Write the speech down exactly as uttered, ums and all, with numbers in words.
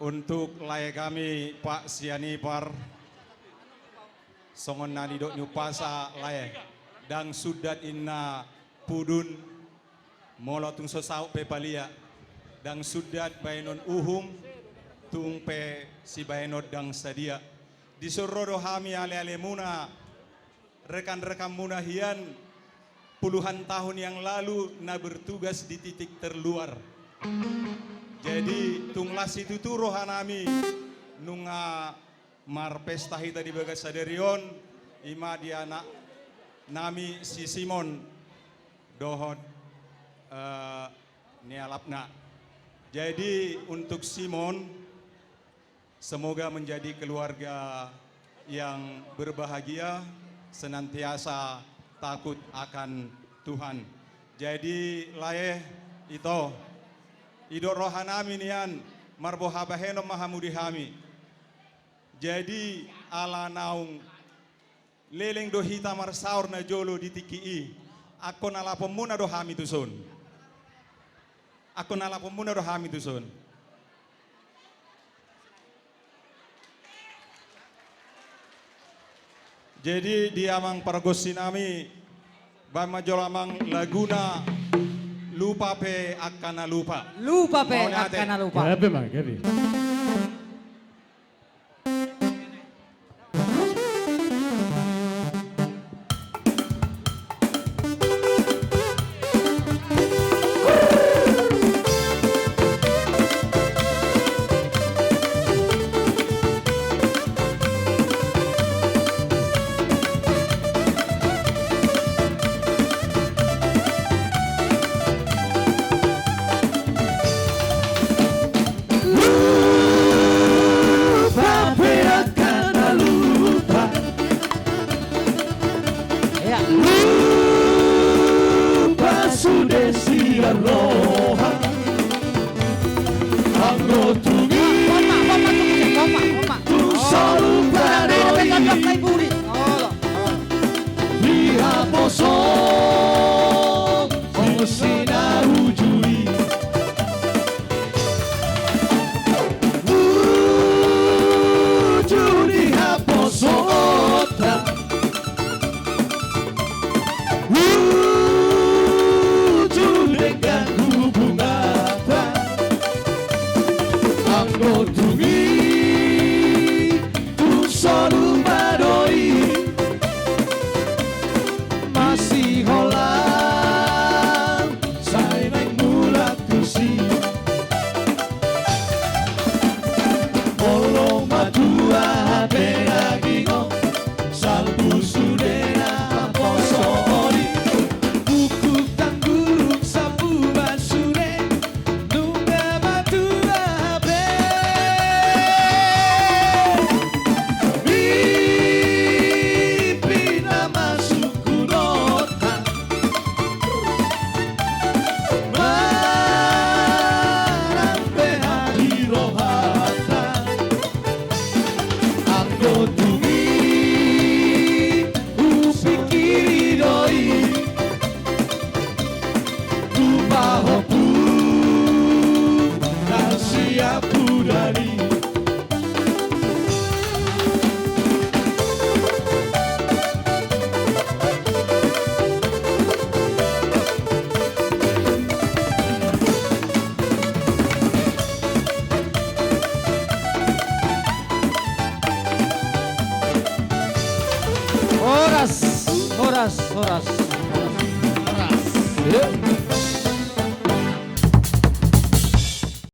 Untuk lae kami Pak Sianipar, songon na nidok ni umpasa lae, ndang sundat inna pudun, molo tung so saut pe palia, ndang sundat baenon uhum, tung pe sibaenon ndang sadia. Dison ro do hami alealemuna, rekan-rekanmuna hian puluhan tahun yang lalu na bertugas di titik terluar. Jadi tung las situtu rohanami nunga marpesta hita di bagasan sadari on, ima di anaknami si Simon dohot, eh, nialapna. Jadi untuk Simon, semoga menjadi keluarga yang berbahagia, senantiasa takut akan Tuhan. Jadi lae, ito, didok rohanami nian, marboha bahenon ma hamu di hami. Jadi ala naung leleng do hita marsaor najolo di tingki i, angkon alaponmuna do hami tuson. Angkon alaponmuna do hami tuson. Jadi di amang pargonsinami, baen ma jolo amang laguna Lupa pe angka na lupa. Lupa pe angka na lupa. Gabe ma, gabe. Lupa pe angka na lupa. Lupa sude sian roha. Anggo tung i tung so lupa do i. Di haposo on si na uju i. Uju di haposoonta. Uju denggan hubunganta. Anggo tung i tung so lupa do i. Masiholan sai naeng mulak tusi. Molo matua hape daging on, salpu sude na haposoon i. Buku tanggurung sapuan sude, nunga matua hape. Pipina masuk hu nota. Manang pe hami rohanta. Anggo tung i hupingkiri do i. Tupa ho pu na siap hudali. Horas, horas, horas. Horas. Iyo.